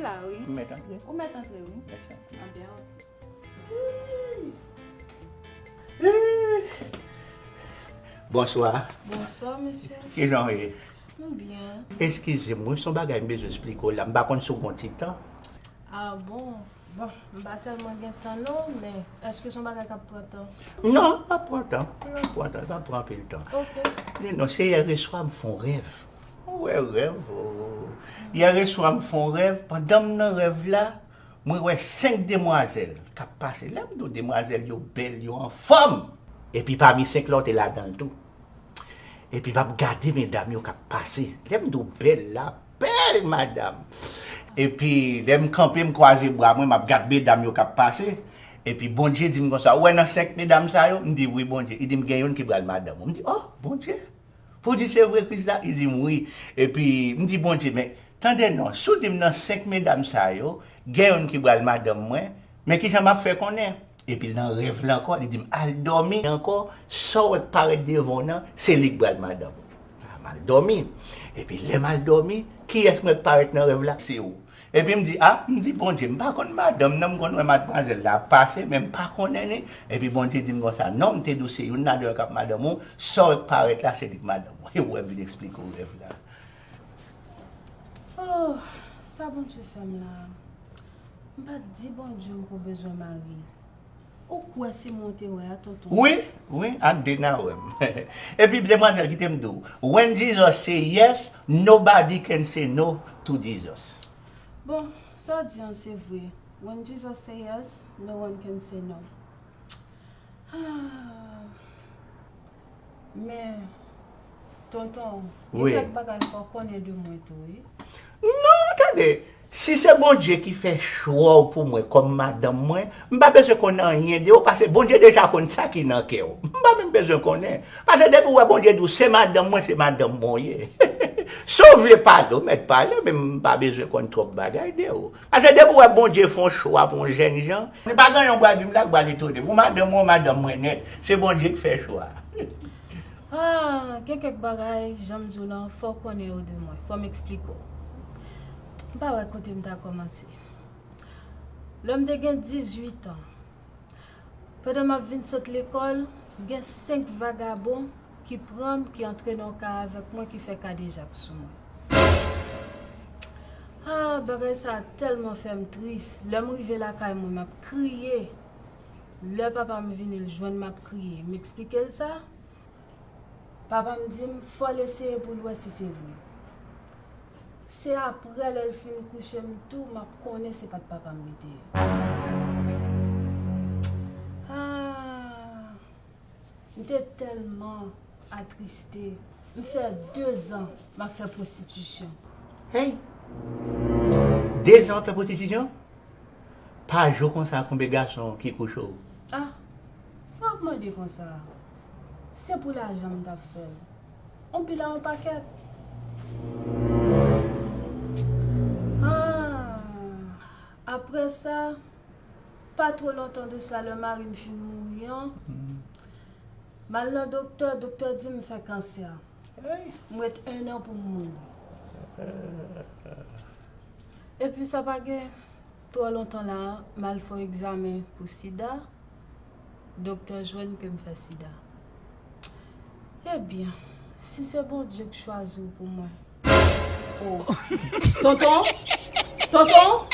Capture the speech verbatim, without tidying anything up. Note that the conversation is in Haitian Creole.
Ah wi. M mèt antre? Ou mèt antre, wi. Mèsi anpil. Anben, ok. Bonswa. Bonswa, mesye. Kijan w ye? M byen. Eskize m, wi, se yon bagay m bezwen eksplike w la. M pa konn si w gen yon ti tan. Ah bon? Bon, m pa tèlman gen tan non, men èske se yon bagay k ap pran tan? Non, l p ap pran tan. L p ap pran tan, l p ap pran anpil tan. Ok. Men non, se yè reswa m fè yon rèv. Ou wè rèv, o. Yè reswa m fè yon rèv, pandan m nan rèv la, mwen wè senk demwazèl k ap pase. Lè m di w demwazèl yo bèl, yo anfòm. Epi pami senk la, w te ladan l tou. Epi m ap gade medam yo k ap pase. Lè m di w bèl la, bèl madanm. Epi lè m kanpe, m kwaze bra mwen, m ap gade medam yo k ap pase. Epi Bondye di m konsa, ou wè nan senk medam sa yo? M di, wi, Bondye. Li di m gen youn ki pral madanm ou. M di, oh, Bondye. Pou di se vre Kris la? Li di m wi. Epi m di Bondye, men tande non, si w di m nan senk medam sa yo, gen youn ki pral madanm mwen, men kijan m ap fè konnen? Epi nan rèv la ankò, li di m al dòmi ankò, sa w wè k parèt devan w nan, se li k pral madanm ou. Ah, m al dòmi. Epi lè m al dòmi, kiyès m wè k parèt nan rèv la? Se ou. Epi m di, a, m di, Bondye, m pa konn madanm nan, m konn wè madmwazèl la ap pase, men m pa konnen li. Epi Bondye di m konsa, non, m te di w se youn ladan yo k ap madanm ou, sa w wè k parèt la, se li k madanm ou. E ou wè m vin eksplike w rèv la. Oh, sa Bondye fè m la. M pa t di Bondye m ko bezwen mari. Ou kwè se mwen w te wè a, tonton? Wi, wi, ak de n a wè m. Epi demwazèl, kite m di w, when Jesus say yes, nobody can say no to Jesus. Bon, sa w di an se vre. When Jesus say yes, no one can say no. Ah. Men, tonton, gen kèk bagay fò w konnen de mwen tou, wi. Non, tande, si se Bondye ki fè chwa w pou mwen kòm madanm mwen, m pa bezwen konn anyen de ou, paske Bondye deja konn sa ki nan kè w. M pa menm bezwen konnen. Paske depi w wè Bondye di w se madanm mwen, se madanm mwen w ye. Si w vle pale, w mèt pale, men m pa bezwen konn twòp bagay de ou. Paske depi w wè Bondye fè yon chwa pou yon jènjan, se pa gen yon bwa Bib la k pral etone m. Ou madanm mwen, ou madanm mwen nèt. Se Bondye k fè chwa. Ah, gen kèk bagay, jan m di w lan, fò w konnen yo de mwen. Fò m eksplike w. M pa wè kote m ta kòmanse. Lè m te gen dizuit an, pandan m ap vin sot lekòl, gen senk vagabon ki pran m, ki antre nan yon kay avèk mwen, ki fè kadejak sou mwen. Ah, bagay sa a tèlman fè m tris. Lè m rive lakay mwen, m ap kriye. Lè papa m vini, l jwenn m ap kriye. M eksplike l sa. Papa m di m, fò l eseye pou l wè si se vre. Se apre lè l fin kouche m tou, m ap konnen se pa t papa m li te ye. Ah, m te tèlman atriste. M fè dezan m ap fè pwostitisyon. Hey! Dezan w ap fè pwostitisyon? Pa jwe konsa ak yon bèl gason ki kouche w. Ah, sa w ap mande konsa? Se pou lajan m t ap fè l. On pil a on pakèt. Ah, apre sa, pa two lontan de sa, lè mari m fin mouri an, m al nan doktè, doktè di m fè kansè. M ret en an pou m mouri. Epi sa pa gen two lontan la, m al fè yon egzamen pou sida. Doktè jwenn ke m fè sida. Ebyen, si se Bondye k chwazi w pou mwen. Oh. Tonton? Tonton?